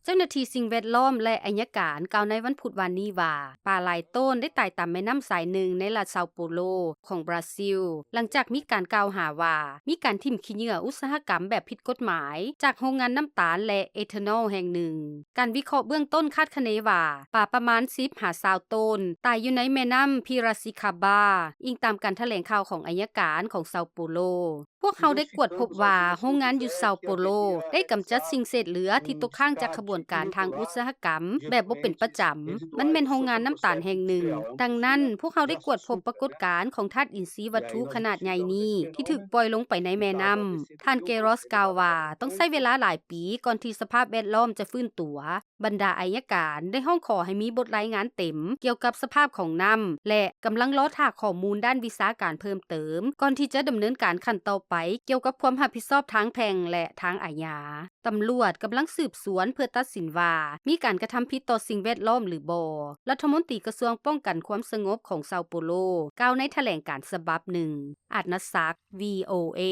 ເຈົ້າໜ້າທີ່ສິ່ງແວດລ້ອມ ແລະ ອັຍການ ກ່າວໃນວັນພຸດວານນີ້ວ່າ ປາຫຼາຍໂຕນໄດ້ຕາຍຕາມແມ່ນ້ຳສາຍໜຶ່ງໃນລັດ São Paulo ຂອງບຣາຊິລ ຫຼັງຈາກມີການກ່າວຫາວ່າ ມີການຖິ້ມຂີ້ເຫຍື້ອອຸດສາຫະກຳແບບຜິດກົດໝາຍ ຈາກໂຮງງານນ້ຳຕານ ແລະ ເອທານອລແຫ່ງໜຶ່ງ. ການວິເຄາະເບື້ອງຕົ້ນຄາດຄະເນວ່າ ປາປະມານ ສິບ ຫາ ຊາວ ໂຕນ ຕາຍຢູ່ໃນແມ່ນ້ຳ Piracicaba, ອີງຕາມການຖະແຫຼງຂ່າວຂອງອັຍການຂອງ São Paulo. ພວກເຮົາໄດ້ກວດພົບວ່າ ໂຮງງານຢູ່ São Paulo ໄດ້ກຳຈັດສິ່ງເສດເຫຼືອທີ່ຕົກຄ້າງຈາກຂະບວນການທາງອຸດສາຫະກຳແບບບໍ່ເປັນປະຈຳ. ມັນແມ່ນໂຮງງານນ້ຳຕານແຫ່ງໜຶ່ງ. ດັ່ງນັ້ນ, ພວກເຮົາໄດ້ກວດພົບປາກົດການຂອງທາດອິນຊີວັດຖຸຂະໜາດໃຫຍ່ນີ້ ທີ່ຖືກປ່ອຍລົງໄປໃນແມ່ນ້ຳ. ທ່ານ Queiroz ກ່າວວ່າ ຕ້ອງໃຊ້ເວລາຫຼາຍປີກ່ອນທີ່ສະພາບແວດລ້ອມຈະຟື້ນຕົວ. ບັນດາອັຍການໄດ້ຮ້ອງຂໍໃຫ້ມີບົດລາຍງານເຕັມກ່ຽວກັບສະພາບຂອງນ້ຳ ແລະ ກຳລັງລໍຖ້າຂໍ້ມູນດ້ານວິຊາການເພີ່ມເຕີມ ກ່ອນທີ່ຈະດຳເນີນການຂັ້ນຕໍ່ໄປກ່ຽວກັບຄວາມຮັບຜິດຊອບທາງແພ່ງ ແລະ ທາງອາຍາ. ຕຳຫຼວດກຳລັງສືບສວນເພື່ອຕັດສິນວ່າ ມີການກະທຳຜິດຕໍ່ສິ່ງແວດລ້ອມ ຫຼື ບໍ່, ລັດຖະມົນຕີກະຊວງປ້ອງກັນຄວາມສະຫງົບຂອງ São Paulo ກ່າວໃນຖະແຫຼງການສະບັບໜຶ່ງ. ອາດນະສັກ VOA.